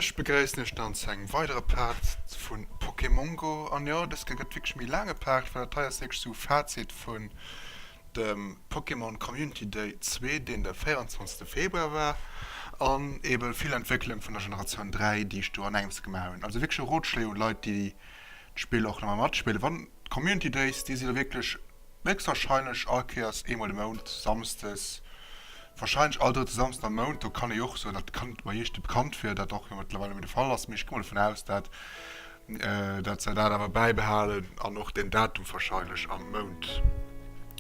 Ech begréissen iech dann zu engem weidere Part vun Pokémon Go. An jo, dës Kéier gëtt wierklech méi laange Part, well dat hei ass wierklech sou Fazit vun dem Pokémon Community Day 2, deen de 24 Februar war, an eben vill Entwécklung vun der Generatioun 3, déi ech do an engems gemaach hunn. Also wierklech e Rotschléi un Leit, déi d'Spill och nach mol matspillen. Wann d'Community Days, déi si lo wierklech Héchstwahrscheinlech all Kéiers eemol de Mount, samsdes, wahrscheinlech all drëtte Samsden am Mount. Do kann ee jo och soen, dat kann bei iech bekannt wier, dat och jo mëttlerweil net méi de Fall ass, mee ech gi mol dovun aus, dat dat se dat awer bäibehalen an och den Datum wahrscheinlech am Mount.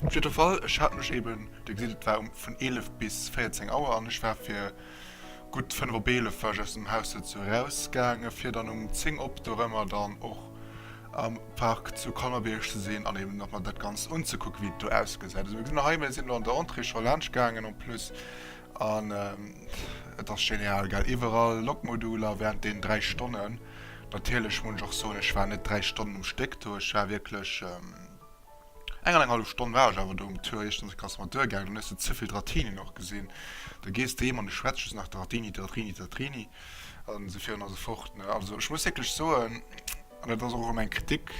Op jidde Fall, ech hat mech eben, Dir gesitt et war um vun 11 bis 14 Auer an ech war fir gutt 5 op 11 war ech aus dem Haus dozou erausgaange fir dann um 10 op dorëmmer dann och am Park zu Colmer-Bierg ze sinn an eben nach mol dat Ganzt unzekucken, wéi et do ausgesäit. Also mir gesinn hei, mir sinn elo an der Entrée scho laanscht gaangen en plus an et ass genial, gell? Iwwerall Lokmoduler während deenen 3 Stonnen. Natierlech muss ech och soen, ech war net 3 Stonnen um Stéck do, ech war wierklech eng an eng hallef Stonn war ech awer do um Tour. Iergendwann ass mer duergaangen, dann hues de ze vill Dratinin och gesinn. Da gees de heem an du schwätz just nach Dratini, Dratrini, Dratrini an esou virun a sou fort, ne? Also ech muss wierklech soen, An dat ass och erëm eng Kritik,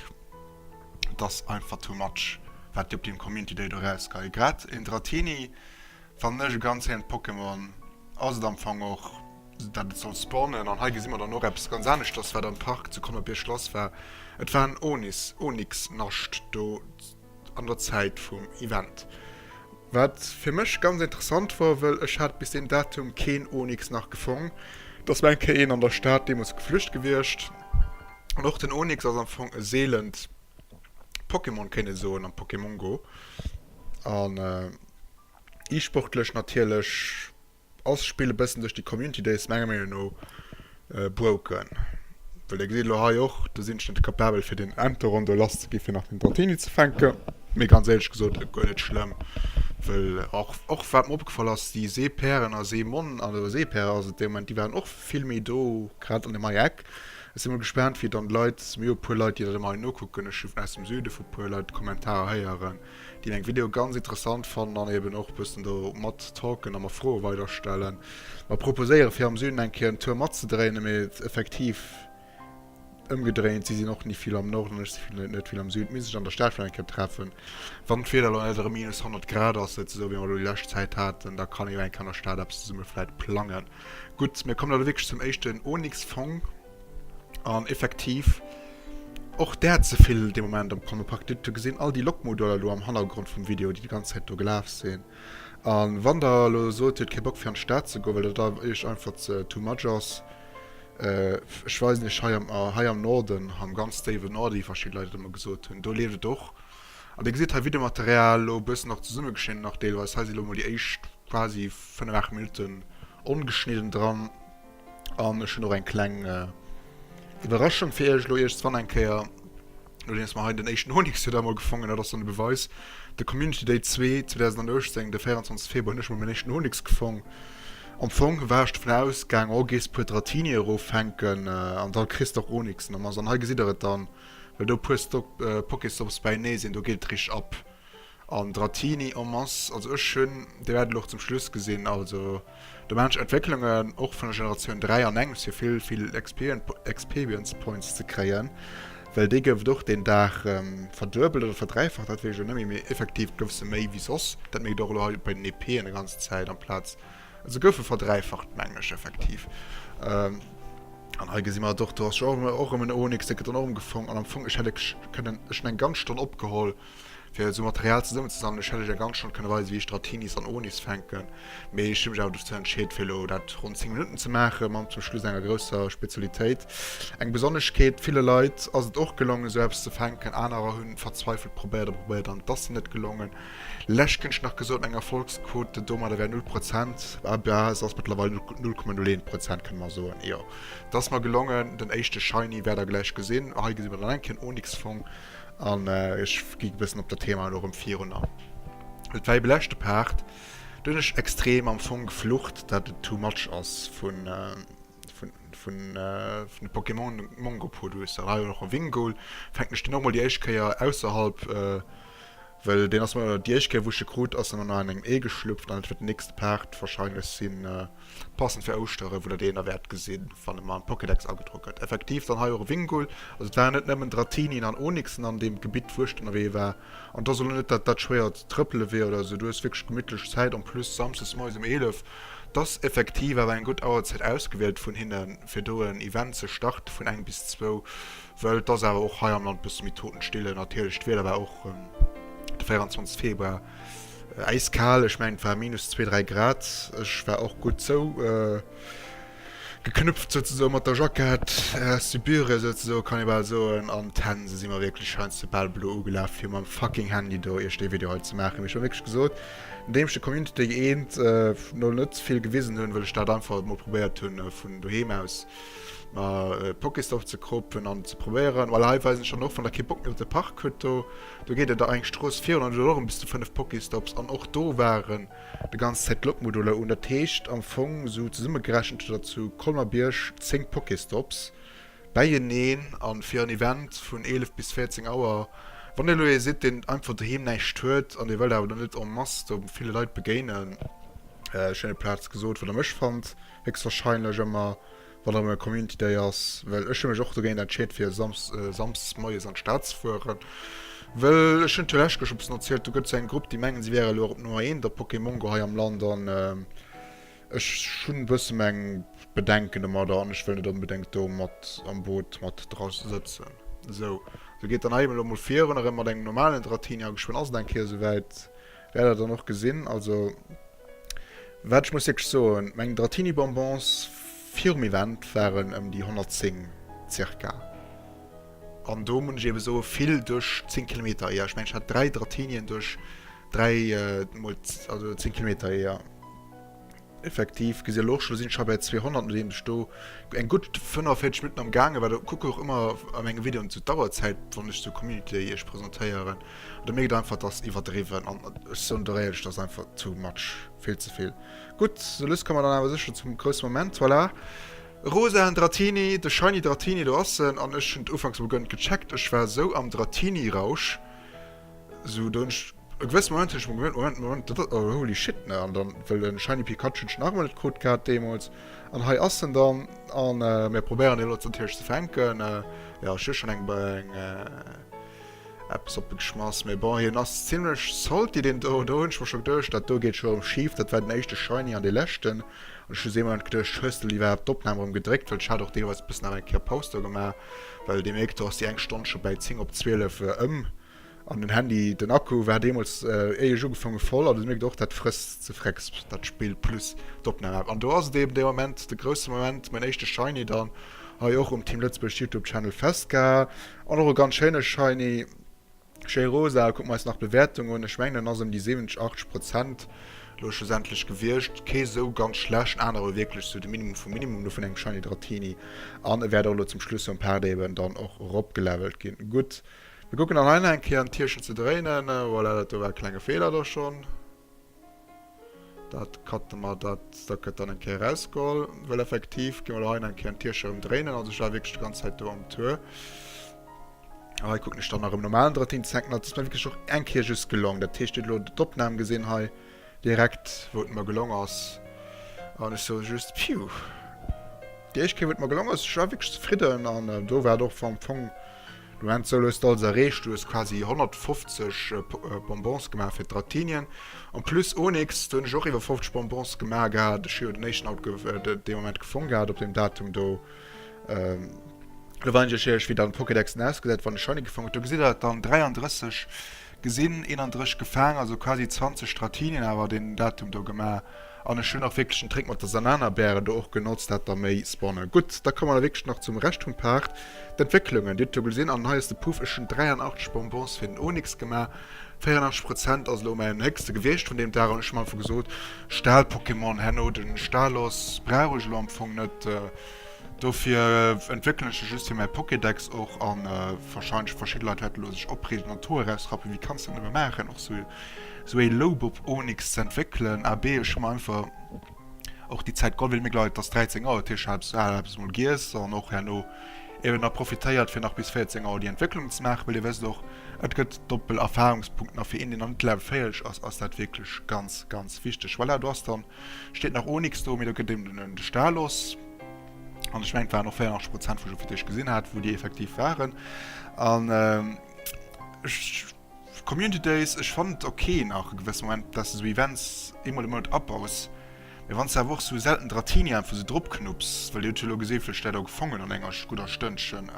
et ass einfach too much, wat déi op deem Community Day do erausgeheien. Grad en Dratini fannen ech e ganz schéint Pokémon, ass et am Fong och, dat et soll spawnen. An hei gesi mer dann och eppes ganz aneschters, wat am Park zu Colmer-Bierg lass war, Et war en Onis, Onix-Nascht do an der Zäit vum Event. Wat fir mech ganz interessant wor, wëll ech hat bis deen Datum keen Onix nach gefong. Et ass mol eng Kéier een an der Stad deemools geflücht gewiescht. An och den Onix ass am Fong e seelent Pokémon kéint ee soen am Pokémon Go. An e-sportlech natierlech. Ass Spill e bëssen duerch déi Community Days menger Meenung no broken. Well dir gesitt elo hei och, do sinn ech net capabel fir den Enteron do lass ze gi fir nach den Dratini ze fänken. Mee ganz éierlech gesot guer net schlëmm, wëll och och wat mer opgefall ass, déi Seepären a Seemon, also Seepäre ass et dee Moment, déi waren och vill méi do, grad an deem hei Eck. Ech si mol gespaant wéi dann d'Leit, mir hu e puer Leit déi dat ëmmer hei nokucken, ech hu aus dem Süde vu puer Leit Kommentarer héieren, déi meng Videoe ganz interessant fannen an eben och bëssen do mat talken a mer Froe weider stellen, mer proposéiere fir am Süden eng Kéier en Tour matzedréinen, mee effektiv ëmgedréint, si sinn och ni vill am Norden an ech si vill net vill am Süden, misst sech an der Stad vläicht eng Kéier treffen, wann d'Wieder elo net erëm minus 100 Grad ass, esou wéi mer elo déi lescht Zäit haten, da kann ee jo eng Kéier an der Stad eppes zesumme vläicht plangen. Gutt, mir kommen elo wierklech zum éischten Onyx-Fong. An effektiv och där ze vill dee Moment am Chrono Park. Dir gesinn all déi Lokmoduler elo am Hannergrond vum Video, déi déi ganz Zäit do gelaf sinn. An wann der elo sot, dir hutt kee Bock fir an d'Stad ze goen, well dat iech einfach ze too much ass, ech weisen iech hei am hei am Norden, am ganz déiwen Norden, wéi verschidde Leit et ëmmer gesot hunn, do leeft et och. An dir gesitt hei Videomaterial elo e bëssen och zesummegeschnidden nach deelweis. Hei si elo mol déi éischt quasi 5, 8 Minutten ongeschnidden dran. An ech hunn och eng kleng Iwwerraschung fir iech elo iergendswann eng Kéier, nodeems mer hei den éischten Honigsueder emol gefongen hunn, dat ass dann de Beweis, de Community Day 2 2018, de 24 Februar, hunn ech mol mäin éischten Honix gefong. Am Fong war ech dovun ausgaang, oh gees puer Dratini eroffänken an da kriss de och Onixen am Mass. An hei gesitt der et dann, well do puer Stop, Pokéstops bäinee sinn, do geet et richteg ab. An Dratini en masse, also ech hunn, dir wäert elo och zum Schluss gesinn, also do maan ech Entwécklungen och vun der Generatioun 3 an engems fir vill vill Experience Points ze kréien, well déi gouf et och deen Dag verduebelt oder verdräifacht, dat weess ech elo net méi, mee effektiv gouf se méi wéi soss, dat mierkt och elo hei bei den EPen e ganze Zäit amplaz se goufe verdräifacht mengen ech effektiv. An hei gesi mer et och, do ass jo och erëm en Onyx, dee gëtt dann och erëm gefong an am Fong ech hätt kënnen, ech hunn eng ganz Stonn opgeholl, Fir esou Material zesummenzesammelen. Ech hätt iech eng ganz Stonn kënne weisen, wéi ech Dratinis an Onis fänken, mee ech hu mech awer dozou entscheet, fir elo dat ronn 10 Minutten ze maachen, mam zum Schluss enger grousser Spezialitéit. Eng Besonneschkeet, Ville Leit ass et och gelongen, esou eppes ze fänken, anerer hunn verzweifelt probéiert a probéiert an et ass hinne net gelongen. Lech kënnt ech nach gesot, meng Erfolgsquote domadder wär 0 Prozent, bah, se ass mëttlerweil 0,01 Prozent, kënne mer soen. Jo, et ass mer gelongen, den éischte Shiny wäert der gläich gesinn. Hei gesi mer dann eng Kéier en Onix-Fong. An ech gi e bëssen op dat Thema elo erëm virun an. Et war ebe leschte Part, do hunn ech extrem am Fong geflucht, dat et too much ass vun vun vun vun de Pokémon Mongo Producer. Hei och e Wingull, fänken ech deen och mol déi éischt Kéier ausserhalb. Well deen ass mer, déi éischt Kéier wou ech e krut, ass e mer nach an engem Ee geschlüpft an et wäert den nächste Part wahrscheinlech sinn, passend fir Ouschtere, wou der deen da wäert gesinn, wann e mer am Pokédex agedroe gëtt. Effektiv dann hei och e Wingull. Also et waren net nëmmen Dratinien an Onyxen an deem Gebitt wou ech ënnerwee war. An et ass elo net dat dat schwéiert Trëppele wier oder esou, du hues wierklech gemittlech Zäit, en plus samsdes moies um 11. Et ass effektiv awer eng gutt Auerzäit ausgewielt vun hinnen, fir do en Event ze starte vun eng bis zwou, wëll et ass awer och hei am Land bësse méi Totenstille. Natierlech d'Wieder war och de 24 Februar äiskal, ech mengen et war minus zwee, dräi Grad. Ech war och gutt zou geknüpft souzesoen mat der Jackett aus Sibirien souzesoen, kann ee bal soen, an d'Hänn, se si mer wierklech heiansdo bal blo ugelaf fir mam fucking Handy do iech dee Video hei ze maachen. Mee ech hu wierklech gesot, nodeem ech de Community Day 1 no net vill gewisen hunn, wëll ech dat einfach mol probéiert hunn vun doheem aus mer Pokéstop ze kropen an ze probéieren. Voilà, hei weisen ech dann och, wann der kee Bock méi op de Park hutt, do do geet et der eng Strooss virun an do hutt der och erëm bis zu 5 Pokéstops an och do waren de ganz Zäit d'Lokmoduler un. Dat heescht am Fong sou zesummegerechent huet der zu Colmer-Bierg 10 Pokéstops beieneen an fir en Event vun 11 bis 14 Auer. Wann dir elo ee sidd deen einfach doheem näischt huet an dir wëllt awer elo net en masse do ville Leit begéinen, ech hunn et Plaz gesot wou der mech fannt, héchstwahrscheinlech ëmmer. Wann erëm e Community Day ass, well ech hu mech och dogéint entscheet fir Samsdes moies an d'Stad ze fueren, wëll ech hunn et jo lech Kéier scho bëssen erzielt, do gëtt sou eng Grupp déi mengen si wäre elo op Nummer eent op Pokémon Go hei am Land an ech hunn e bësse meng Bedenken domadder an ech wëll net onbedéngt do mat am Boot mat dra sëtzen. Sou, sou geet dann hei elo mol virun, erëm mat engem normalen Dratini a geschwënn ass et eng Kéier esouwäit, wäert der dann och gesinn. Also. Wat ech muss wierklech soen, meng Dratini Bonbons virum Event waren ëm déi 110 circa. An do muss ech ebe soe vill duerch 10 Kilometer Eeër. Ech mengen ech hat 3 Dratinien duerch 3 mol also 10 Kilometer Eeër. Effektiv gesi elo och scho, lo sinn ech scho bei 200, nodeem ech do eng gutt 45 Minutten am gaange war. Do kucke och ëmmer a menge Videoen zu d'Auerzäit, wann ech sou Community Day iech presentéieren. An do mierkt einfach, et ass iwwerdriwwen an ech soen der éierlech, et ass einfach too much, vill ze vill. Gutt, sou lues komme mer dann awer sécher zum grousse Moment. Voilà, rosaen Dratini, de shiny Dratini, do ass en an ech hunn et ufanks mol guer net gecheckt, ech war sou am Dratini-Rausch, sou do hunn ech e gewësse Moment hunn ech mol gemengt, Moment, Moment, dat ass, oh holy shit, ne, an dann, well de shiny Pikachu hunn ech nach emol net krut gehat deemools an hei ass en dann an mir probéieren dee lo natierlech ze fänken. Jo, ech hu schonn eng, eng. Eppes op e geschmass, mee bon, hien ass zimlech salty deen do. Do hunn ech mer scho geduecht, dat do geet scho erëm schif. Dat war den éischte Shiny an dee leschten. An ech hu sou ee Moment geduecht, hues de iwwerhaapt d'Opnam erëm gedréckt, well ech hat och deelweis e bëssen nach eng Kéier Paus do gemaach, well dir mierkt, do ass déi eng Stonn scho bäi 10 op 12 ëm an den Handy, den Akku war deemools éi ech ugefaange voll. An dir mierkt och, dat frësst ze frecks dat Spill plus d'Opnam-App. An do ass et eben dee Moment, de grousse Moment, mäin éischte Shiny dann hei och um Team Lëtzebuerg Youtube Channel festgeha. An och e ganz schéine Shiny. Schéi rosa. Kucke mer eis nach d'Bewäertung un. Ech mengen en ass ëm déi 70, 80 Prozent elo schlussendlech gewiescht. Kee sou ganz schlecht, aner awer wierklech sou de Minimum vum Minimum do vun engem Shiny Dratini. An e wäert och elo zum Schluss vum Part eben dann och eropgelevelt ginn. Gutt, mir kucken dann hei nach eng Kéier en Tierchen ze dréinen. Voilà, dat do war e klenge Feeler do schonn. Dat cutte mer, dat dat gëtt dann eng Kéier erausgeholl, well effektiv gi mer elo hei nach eng Kéier en Tierche erëm dréinen. Also ech war wierklech déi ganz Zäit do am Tour. Hei kucken ech dann nach erëm normalen Drattin ze hänken. Dat ass mir wierklech och eng Kéier just gelong. Dat heescht, dir hutt elo d'Opnam gesinn hei direkt, wou et mer gelong ass. An ech soe just, Phew! Déi éischt Kéier, wou et mer gelong ass, ech war wierklech zefridden an do war et och am Fong Du mens sou, hues de alles erreecht, du hues quasi 150 Bonbons gemaach fir d'Dratinien, en plus Onyx, do hunn ech och iwwer 50 Bonbons gemaach gehat, ech hu jo den éischten Auto dee Moment gefong gehat op deem Datum do. Elo weisen ech iech wéi dann d'Pokédexen ausgesäit wann e Shiny gefong huet. Do gesitt der et dann, 33 gesinn, 31 gefaang, also quasi 20 Dratinien awer deen Datum do gemaach. An ech hunn och wierklech den Trick mat der Sananabären do och genotzt, dat der méi spawnen. Gutt, da komme mer wierklech nach zum Rescht vum Part, d'Entwécklungen. Dir hutt jo gesinn, an hei ass de Puff, ech hunn 83 Bonbons fir den Onyx gemaach, 84 Prozent ass elo mäin héchste gewiescht vun deem Dag an ech hu mer einfach gesot, Stal-Pokémon, herno den Stalos brauch ech elo am Fong net, dofir entwéckelen ech e just fir mäi Pokédex och. An wahrscheinlech verschidde Leit wäerte elo sech opreegen an d'Hoer erausrappen, wéi kanns de dat nëmme maachen, och sou. Sou ee Loubop Onyx ze entwéckelen. Abee, ech hu mer einfach och déi Zäit geholl, well mir gleit, et ass 13 Auer, dat heescht, ech hat eppes mol giess an och herno. Eben nach profitéiert fir nach bis 14 Auer déi Entwécklung ze maachen, well dir wësst och, et gëtt doppel Erfahrungspunkten a fir een deen nach net Level 40 ass, ass dat wierklech ganz ganz wichteg. Voilà, do ass dann, steet nach Onix do, mee do gëtt eben den de Stalos an ech mengen et waren och 84 Prozent wou ech op fir d'éischt gesinn hat, wou déi effektiv waren an ech Community Days, ech fannen et ok nach e gewësse Moment, dass de sou Events eemol de Mount abaus, mee wann s de awer och sou selten Dratini einfach sou drop knupps, well dir hutt jo elo gesinn, wéi vill ech där do gefongen hunn an enger gudder Stënnchen.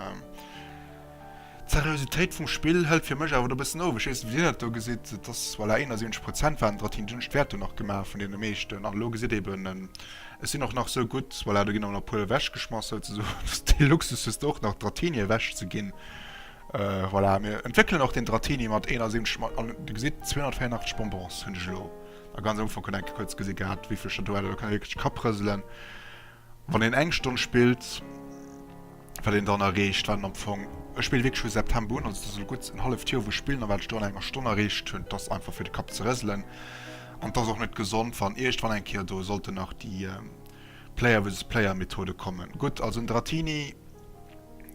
D'Seriositéit vum Spill hëlt fir mech awer do e bëssen of. Ech weess net, wéi dir dat do gesitt. Et ass, voilà, 71 Prozent waren Dratini, dunn hunn ech d'Wäertung nach gemaach vun deene meeschten an elo gesitt eben, ech sinn och nach sou gutt, voilà, do ginn och nach e puer ewechgeschmass souzesoen, dee Luxus hues de och nach, Dratini ewechzeginn. Voilà, mir entwéckelen och den Dratini mat 71, an dir gesitt 284 Bonbons hunn ech elo a ganz am Ufank hunn eng Kéier kuerz gesi gehat, wéi vill ech der do hat. Do kann ee wierklech d'Kapp rëselen, wann een eng Stonn spillt, wat een dann erreecht, wat een am Fong, ech spille wierklech vu September un, also dat ass elo gutt en halleft Joer wou ech spillen, a wat ech do an enger Stonn erreecht hunn, dat ass einfach fir de Kapp ze rëselen an et ass och net gesond, wann iergendwann eng Kéier do sollten nach déi Player versus Player Methode kommen. Gutt, also den Dratini.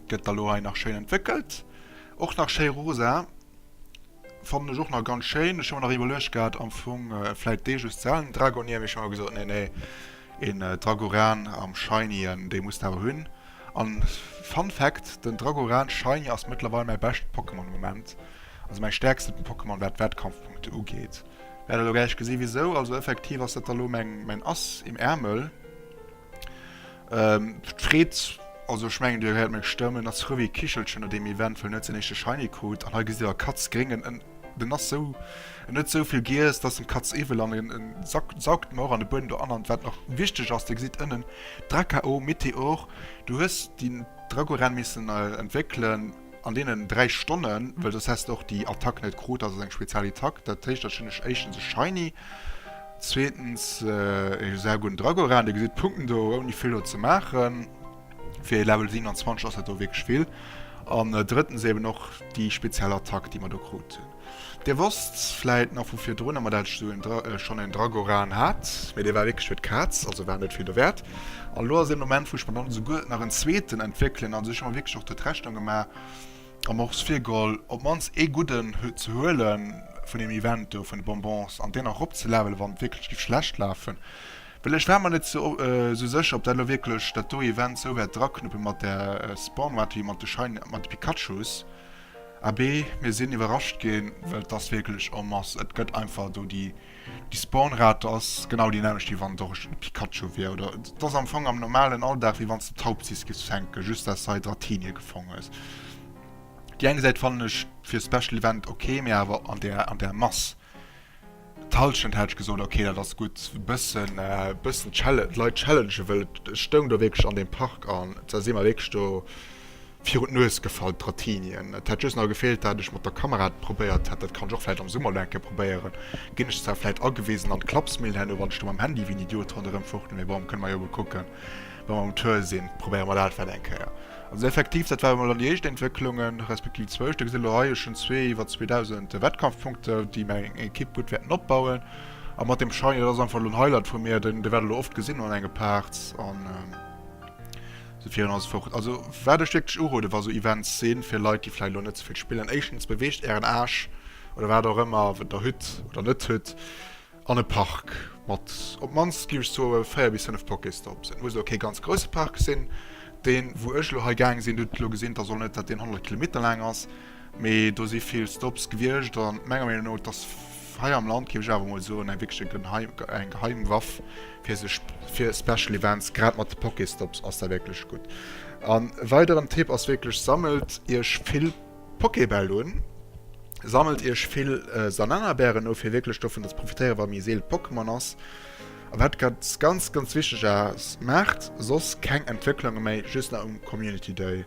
Gëtt da lo hei nach schéin entwéckelt. Och nach schéi rosa. Fannen ech och nach ganz schéin. Ech hu mer nach iwwerluecht gehat am Fong vläit dee just ze halen, den Dragonir, mee ech hu mer gesot, nee nee, een Dragoran am Shinyen, dee muss de awer hunn. An Fun Fact, den Dragoran Shiny ass mëttlerweil mäi bescht Pokémon am Moment, also mäi stäerksten Pokémon wat Wettkampfpunkte ugeet. Wäert der lo gläich gesi wisou. Also effektiv ass dat da lo mäin Ass im Ärmel. D'Freed, also ech mengen dir héiert meng Stëmm, en ass frou wéi e Kichelchen no deem Event, well en huet säin éischte Shiny krut. An hei gesitt der Katz gréng, en den ass sou, en huet sou vill giess, dass em Katz iwwel an en en saugt em och an de Buedem do an. An wat nach wichteg ass, dir gesitt ënnen Drakao Meteor, du hues déi Dragoran missen entwéckelen an deenen 3 Stonnen, well soss häss de och déi Attack net krut, dat ass eng spezial Attack. Dat heescht, dat hunn ech éischtens e Shiny, zweetens e sehr gudden Dragoran, dir gesitt d'Punkten do ouni vill do ze maachen, fir e Level 27 ass dat do wierklech vill, an drëttens eben och déi speziell Attack déi mer do krut hunn. Dir wosst vläit nach vu virdrun, ëmmer dat ech esou en schonn en Dragoran hat, mee dee war wierklech fir d'Kaz, also war net vill dowäert. An elo ass dee Moment, wou ech mer dann esouguer nach en zweeten entwéckelen. Also ech hu mer wierklech och do d'Rechnung gemaach a mer och virgeholl, op d'mannst ee gudden ze huele vun deem Event do vun de Bonbons an deen nach eropzelevelen, wann et wierklech géif schlecht lafen. Well ech war mer net esou sécher, ob dat elo wierklech dat do Event esou wäert draknuppen mat där Spawnrate wéi mat de Shiny, mat de Pikachus. Abee, mir sinn iwwerrascht ginn, well et ass wierklech en masse. Et gëtt einfach do déi Spawnrate ass genau déi nämmlecht wéi wann et och e Pikachu wier. Oder et ass am Fong am normalen Alldag wéi wann s de Taubsis giffs fänken, just dass de hei Dratinië gefong hues. Déi eng Säit fannen ech fir Special Event ok, mee awer an där an där Mass. D'Halschent hätt ech gesot, ok dat ass gutt, e bëssen e bëssen d'Leit challengen, well et stoung do wierklech an deem Park an da si mer wierklech do virun d'Nues gefall, d'Dratinien. Et hätt just nach gefeelt, dat ech mat der Kamera et probéiert hätt, dat kann ech och vläit am Summer elo eng Kéier probéieren, ginn ech zwar vläit agewisen an d'Klapsmillen herno, wann ech do mam Handy wéi en Idiot ronderëm fuchtelen, mee bon, kënne mer jo emol kucken. Wa mer um Tour sinn, probéiere mer dat vläit eng Kéier. Also effektiv, dat ware mol dann déi éischt Entwécklungen, respektiv déi zwou. Dir gesitt elo hei, ech hunn zwee iwwer 2.000 Wettkampfpunkte, déi meng Ekipp gutt wäerten opbauen. A mat deem Shiny, dat ass einfach elo en Highlight vu mir, deen, dee wäert elo oft gesinn an enge Parts an esou virun an esou fort. Also wat ech wierklech urode wa sou Events sinn, fir Leit, déi vläicht elo net sou vill spillen, éischtens beweegt ären Aarsch oder wat och ëmmer der hutt oder net hutt, An e Park mat op d'mannst, géif ech soe 4 bis 5 Pokéstops. Et muss elo kee ganz grousse Park sinn. Deen, wou ech elo hei gaang sinn, hutt elo gesinn, et ass och net, datt deen 100 Kilometer laang ass, mee do si vill Stops gewiescht. An menger Meenung no, et ass hei am Land, géif ech awer emol soen, eng wierklech eng Geheimwaff fir sech fir Special Events, grad mat de Pokéstops ass dat wierklech gutt. An e weideren Tipp ass wierklech, sammelt iech vill Pokébäll un. Sammelt iech vill Sananabären of fir wierklech dovun ze profitéieren wa méi seele Pokémon ass. A wat ganz ganz ganz wichteg ass, maacht soss keng Entwécklunge méi, just nach um Community Day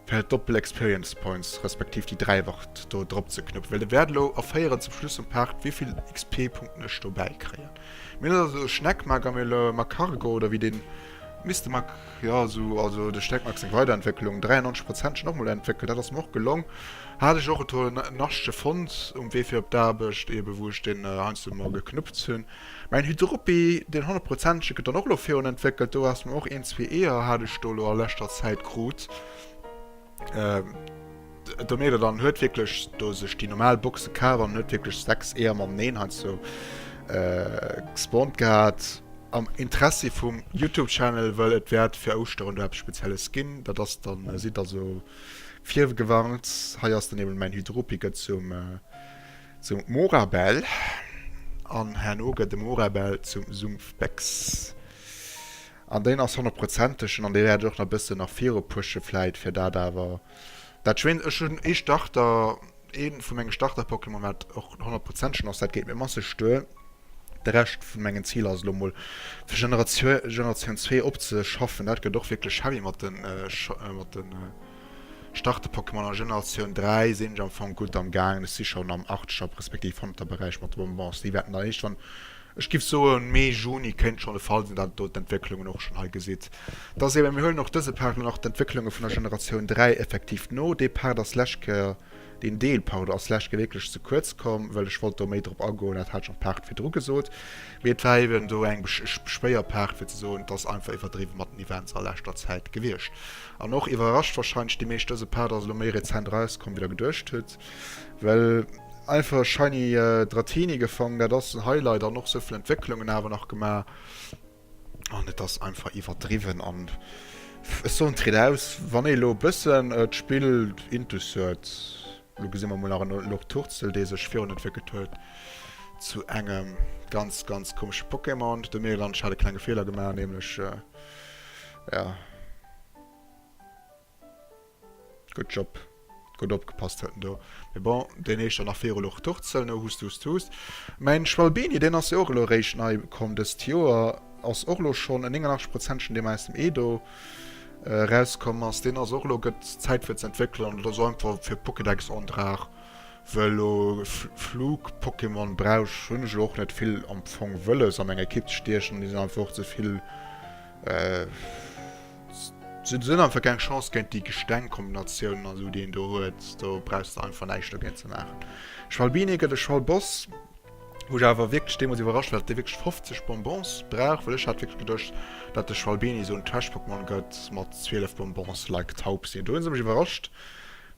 fir doppel Experience Points respektiv déi dräifacht do drop ze knuppen, well der wäert elo erféieren zum Schluss vum Part wéivill XP Punkten ech dobäi kréien. Mir hunn also Schneckmag a mir Magcargo oder wéi deen Mister Mag, jo esou, also de Schneckmag seng Weiderentwécklung 93 Prozent schon och mol entwéckelt, dat ass mir och gelong. Hat ech och e Naschtche fonnt um Wee fir op d'Aarbecht, ebe wou ech deen heiansdo mol geknuppt hunn. Mäin Hydropi, deen honnertprozentege gëtt dann och elo virun entwéckelt, do ass mir och een, zwee Eeër hat ech do elo a leschter Zäit krut. Do mierkt der dann, huet wierklech do sech déi normal Boxe kaf an huet wierklech 6 Eeër mateneen heiansdo gespawnt gehat. Am Interessi vum Youtube Channel, wëll et wäert fir Ouschteren do eppes Spezielles ginn. Dat ass dann, sidd also virgewarnt. Hei ass dann eben mäin Hydropi gëtt zum zum Morabell an herno gëtt de Morabell zum Sumpfbex. An deen ass honnertprozentegen an dee wäert ech och nach e bëssen nach viru pushe vläit fir dat awer dat Schwéin. Ech hunn ee Starter, ee vu menge Starter-Pokémon wat och honnertprozentegen ass, dat geet mir masseg duer. De Rescht vu mengen Ziler ass elo mol fir Generatioun 2 opzeschaffen. Dat gëtt och wierklech heavy mat de mat de Starter-Pokémon. A Generatioun 3 sinn ech am Fong gutt am gaangen. Ech si schonn am Achtzeger respektiv Honnerter-Beräich mat de Bonbons. Déi wäerten dann iergendwann Ech giff soen Mee, Juni kéint schon de Fall sinn, dat do d'Entwécklungen och schon hei gesitt. Dass eben, mir huelen och dëse Part lo nach d'Entwécklunge vun der Generatioun 3 effektiv no. Dee Part ass lescht Kéier, deen Deel, pardon, ass lescht Kéier wierklech ze kuerz komm, well ech wollt do méi drop agoen, dat hat ech am Part virdru gesot. Mee et war eben do eng schwéier Part fir ze soen, et ass einfach iwwerdriwwe mat den Events a leschter Zäit gewiescht. An och iwwerrascht wahrscheinlech déi meescht, dëse Part ass elo méi rezent erauskomm wéi der geduecht hutt, well. Einfach Shiny Dratini gefong, dat ass en Highlight an och souvill Entwécklungen awer nach gemaach an et ass einfach iwwerdriwwen an ech soen tritt aus wann ee lo bëssen d'Spill intus huet. Lo gesi mer mol nach en Lorturzel dee sech virun entwéckelt huet zu engem ganz ganz komesche Pokémon. De Meeland ech hat e klenge Feeler gemaach nämlech ja. Good job. Gutt opgepasst huet en do. Mee bon, deen heescht dann nach viru Luch Turzel, no Hust, Hust, Hust. Mäin Schwalbini, deen ass jo och elo eréischt nei komm dëst Joer, ass och elo schonn en 89 Prozentchen, deem aus dem Edo erauskomm ass. Deen ass och elo, gëtt Zäit fir ze entwéckelen an et ass einfach fir Pokédex-Antrag, wëll elo Flug-Pokémon brauch, hunn ech elo och net vill am Fong wëlles a meng Ekipp ze stiechen, déi sinn einfach och ze vill. Se hunn einfach keng Chance géint déi Gestengkombinatiounen an esou déi een do huet. Do brauchs de einfach näischt dogéint ze maachen. Schwalbini gëtt e Schwalboss, wou ech awer wierklech deemools iwwerrascht war, datt dee wierklech 50 Bonbons brauch, well ech hat wierklech geduecht, datt de Schwalbini esou en Trash-Pokémon gëtt mat 12 Bonbons like Taubsi. Do hu se mech iwwerrascht,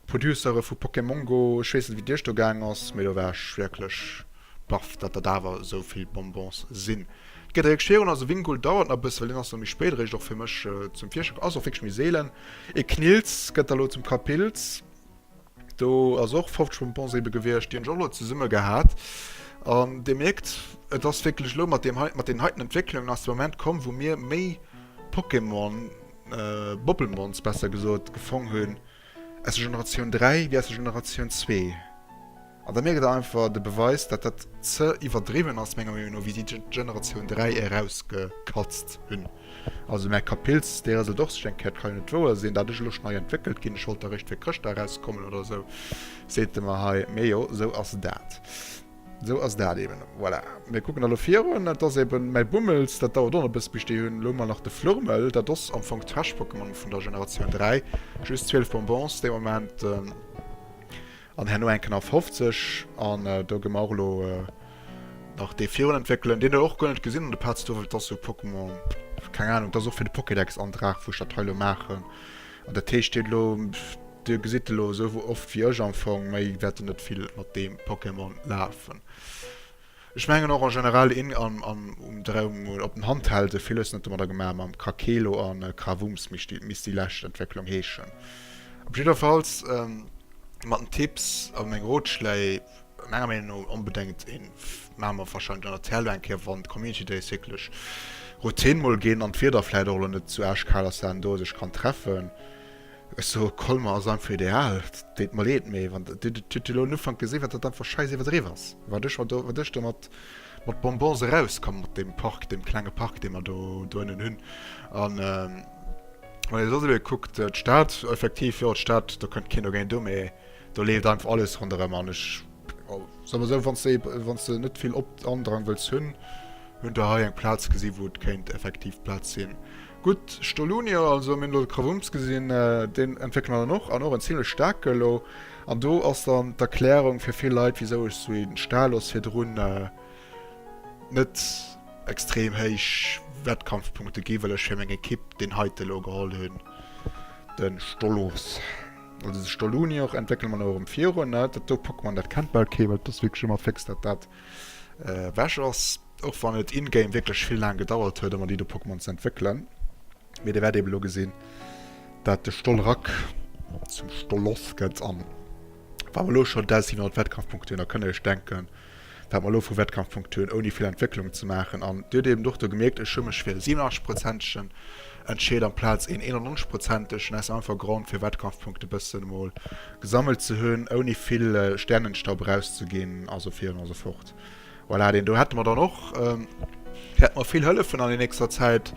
d'Producere vu Pokémon Go. Ech weess net wéi et iech do gaang ass, mee do war ech wierklech baff, datt dat awer esou vill Bonbons sinn. Et geet eréischt virun, also Wingull dauert nach e bëssen, well deen ass nach méi spéit eréischt och fir mech zum Virschlag, ass och wierklech méi seelen. E Knilz gëtt da lo zum Kapilz, do ass och 50 Bonbons ebe gewiescht, déi hunn ech och lo zesumme gehat. An Dir mierkt, et ass wierklech elo mat deem hei, mat deenen heiten Entwécklungen ass de Moment komm, wou mir méi Pokémon, Bobbelmons besser gesot, gefong hunn aus der Generatioun 3 wéi aus der Generatioun 2. An da mierkt der einfach de Beweis, dat dat ze iwwerdriwwen ass, menger Meenung no, wéi si d'Generatioun 3 erausgekatzt hunn. Also mäi Kapilz, dee rëselt och sech eng Kéier, et ka jo net wouer sinn, dat ech elo schon hei entwéckelt ginn, ech wollt eréischt fir Chrëschtdag erauskommen oder esou, seet e mer hei. Mee jo, esou ass dat. Esou ass dat eben. Voilà, mir kucken da lo virun. Et ass eben mäi Bummels, dat dauert och nach e bësse bis ech déi hunn. Elo hu mer nach de Flurmel, dat ass am Fong d'Trash-Pokémon vun der Generatioun 3, just 12 Bonbons dee Moment. An herno eng knapp 50. An do gi mer och elo nach dee virun entwéckelen. Deen huet och guer net gesinn an de Parts do, well et ass sou Pokémon, keng Ahnung, et ass och fir de Pokédex-Antrag, wou ech dat hei elo maachen. An dat heescht, dir hutt elo, dir gesitt elo esou oft wéi ech am Fong, méi wäert der net vill mat deem Pokémon lafen. Ech mengen och en generell in an an um Draum op den Handhelde vill hues net domadder gemaach mam Krakelo an Krawums misst déi misst déi lescht Entwécklung heeschen. Op jiddwerfalls mat den Tipps a meng Rotschléi menger Meenung no onbedéngt een maache mer wahrscheinlech an der TL eng Kéier wann d'Community Days wierklech Routine mol ginn an d'Wieder vläit och elo net zu aaschkal ass dat een do sech kann treffen. Ech soe Colmar ass einfach ideal, et deet mer leed, mee wann dir hutt jo elo en Ufank gesinn, wat dat einfach scheiss iwwerdriww ass, wat ech do wat ech do mat mat Bonbons erauskomm mat deem Park, deem klenge Park, dee mer do doënnen hunn. An wann ee soss ebe kuckt, d'Stad effektiv, jo d'Stad, do kënnt keen dogéint u, mee do leeft einfach alles ronderëm an ech soe mer esou, wann s de wann s de net vill op Andrang wëlls hunn, hunn der hei eng Plaz gesi wou et kéint effektiv Plaz sinn. Gutt, Stolunio, also mir hunn elo de Krawumms gesinn, deen entwéckele mer dann och, an och en zimlech staarke elo. An do ass dann d'Erklärung fir vill Leit, wisou ech sou een Stalos virdrun net extrem héich Wettkampfpunkte gi, well ech fir meng Ekipp deen heite elo geholl hunn, de Stolos. Also de Stolunior entwéckele mer elo erëm virun, ne? Dat do Pokémon, dat kennt bal kee, well et ass wierklech ëmmer fix, datt dat ewech ass. Och wann et in-game wierklech vill laang gedauert huet, ëmmer déi do Pokémon ze entwéckelen. Mee dir wäert eben elo gesinn, dat de Stolrak zum Stoloth gëtt. An wa mer elo scho 1.700 Wettkampfpunkte hunn, da kënnt dir iech denken, wat mer elo vu Wettkampfpunkte hunn, ouni vill Entwécklung ze maachen. An dir hutt eben och do gemierkt, ech hu mech fir e 87 prozentegen entscheet amplaz een 91 prozentegen, aus dem einfache Grond, fir Wettkampfpunkte bëssen emol gesammelt ze hunn, ouni vill Sternenstaub erauszeginn a sou virun a sou fort. Voilà, deen do hätte mer dann och. Wäert mer vill hëllefen an der nächster Zäit.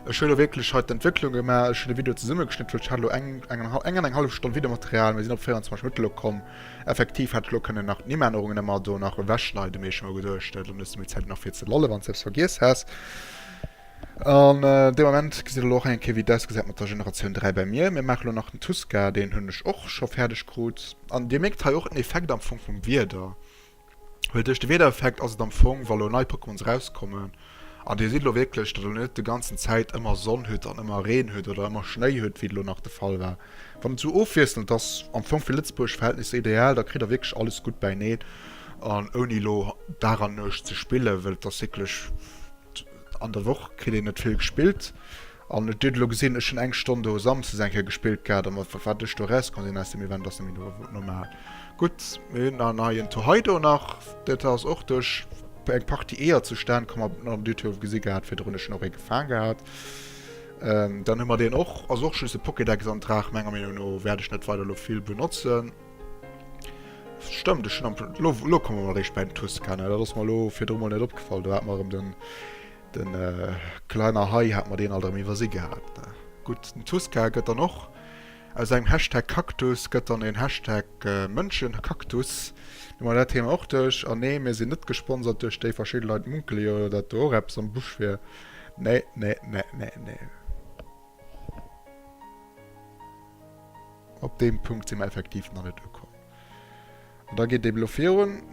Ech hu lo wierklech hei d'Entwécklung gemaach, ech hunn de Video zesummegeschnidden, well ech hat elo eng, eng, eng an eng hallef Stonn Videomaterial, mir sinn op 24 Minutte lo komm. Effektiv hätt ech lo kënnen nach d'Nimmännerungen ëmmer do nach ewechschneiden, mee ech hu mer geduecht, dann hues de méi Zäit nach fir ze lollen, wann s de eppes vergiess häss. An dee Moment gesitt der lo och eng Kéier, wéi et ausgesäit mat der Generatioun 3 bei mir. Mir maache lo nach den Tuska, deen hunn ech och scho fäerdeg krut. An dir mierkt hei och den Effekt am Fong vum Wieder. Well duerch de Wiedereffekt ass et am Fong, wa lo nei Pokémons erauskommen, an dir sidd lo wierklech, datt der net de ganzen Zäit ëmmer Sonn hutt an ëmmer Reen hutt oder ëmmer Schnéi hutt, wéi et lo nach de Fall war. Wann et esou ofwiesselnd ass, am Fong fir Lëtzebuerg Verhältnisser ideal, da kritt der wierklech alles gutt bäineen an ouni lo Dag an Nuecht ze spillen, well et ass wierklech, an der Woch kritt een net vill gespillt. An et huet elo gesinn, ech hunn eng Stonn do Samsdes eng Kéier gespillt gehat, an wat wat ech do erauskomm sinn aus dem Event ass net méi normal. Gutt, mir hunn dann hei en Tohaido nach, dat ass och duerch eng Partie Eeër zustan komm, an dir hutt jo gesi gehat virdrun, ech hunn och ee gefaang gehat. Dann hu mer deen och, ass och just e Pokédex-Antrag, menger Meenung no wäert ech net weider elo vill benotzen. Stëmmt, ech hunn am, elo elo komme mer eréischt bäi den Tuscan, dat ass mer elo virdru mol net opgefall, do hat mer erëm den Den kleiner Hai hat mer deen alt erëm iwwersi gehat. Gutt, den Tuska gëtt dann och aus engem Hashtag Cactus gëtt dann een Hashtag Mënschenkaktus. Hu mer dat Thema och duerch. An nee, mir sinn net gesponsert duerch déi. Verschidde Leit munkele jo, datt do och eppes am Busch wier. Nee, nee, nee, nee, nee. Op deem Punkt si mer effektiv nach net ukomm. An da geet et eben elo virun.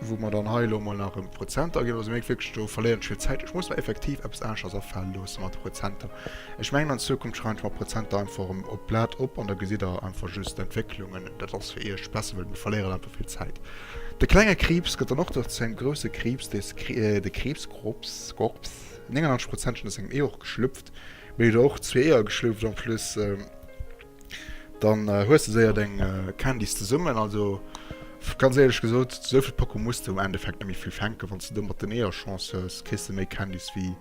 Wou mer dann hei elo mol nach erëm d'Prozenter aginn. Also dir mierkt wierklech, do verléieren ech vill Zäit. Ech muss mer effektiv eppes aneschters afale loosse mat de Prozenter. Ech mengen an Zukunft schreiwen ech mer d'Prozenter einfach erëm op d'Blat op an da gesitt der einfach just d'Entwécklungen. Dat ass fir iech besser, well mir verléieren einfach vill Zäit. De klenge Kriibs gëtt dann och nach zu engem grousse Kriibs, de Kriibskrops, Skorps. 99 Prozent schonn aus engem Ee och geschlüpft. Mir hunn och zwee Eeër geschlüpft en plus. Dann hues de séier deng Candies zesummen. Also ganz éierlech gesot, souvill Pokémon muss de um Endeffekt net méi vill fänken. Wann s de domat den Eeër Chance hues, kriss de méi Candies wéi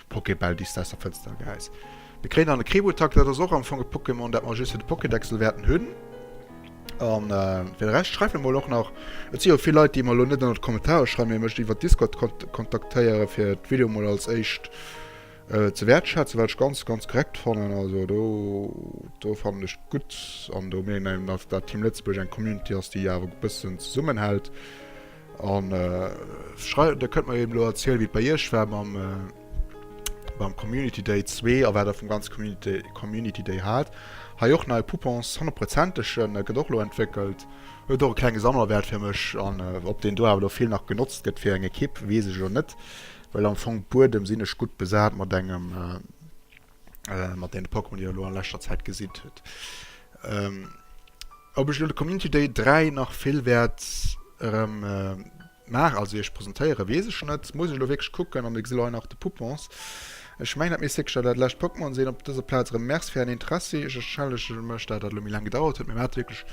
Pokébäll déi s de aus der Fënster gehäis. Mir kréien dann e Krebutak, dat ass och am Fong e Pokémon dat mer just fir de Pokédexel wäerten hunn. An fir de Rescht schreift mir mol och nach, et si jo vill Leit déi mer elo net ënnert d'Kommentarer schreiwen, mee mech iwwer Discord kontaktéiere fir d'Video mol als éischt Ze wäertschätzen, wat ech ganz, ganz korrekt fannen. Also do, do fannen ech gutt an do mierkt een eben, datt Team Lëtzebuerg eng Community ass, déi awer e bëssen zesummenhält. An schrei, der kënnt mer eben elo erzielen, wéi et bei iech war mam, mam Community Day 2 a wat der vum ganze Community, Community Day hat. Hei och nei Poupons, honnertprozentegen, gëtt och elo entwéckelt. Huet och e klenge Sammlerwäert fir mech an ob deen do awer elo vill nach genotzt gëtt fir eng Ekipp, weess ech elo net. Well am Fong Buedem sinn ech gutt besat mat engem mat deene Pokémon déi der elo an leschter Zäit gesitt hutt. Ob ech elo de Community Day 3 nach vill wäert erëm maachen, also iech presentéieren, weess ech net. Muss ech elo wierklech kucken an ech gesi elo hei nach de Poupons. Ech mengen dat misst wierklech dat lescht Pokémon sinn. Op dëser Plaz erëm Merci fir ären Interessi. Ech entschëllege mech dat dat elo méi laang gedauert huet, mee mir hate wierklech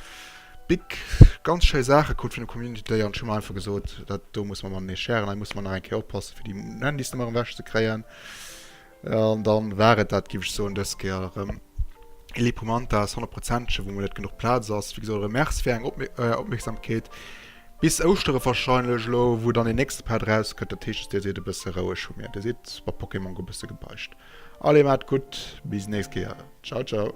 Big, ganz schéi Saache krut vun de Community Day an ech hu mer einfach gesot, dat do musse mer matenee sharen, hei musse mer nach eng Kéier oppassen, fir déi Handys nëmme erëm ewech ze kréien. An dann war et dat, géif ech soen, dës Kéier erëm Elipumantas, honnertprozentege, wou mol net genuch Plaz ass. Wéi gesot, erëm Merci fir eng Är Opmierksamkeet. Bis Ouschtere warscheinlech elo, wou dann deen nächste Part erauskënnt. Dat heescht, dir sidd e bësse roueg vu mir, dir sidd bei Pokémon Go e bësse gebeicht. Allez, maat gutt, bis nächst Kéier, ciao ciao.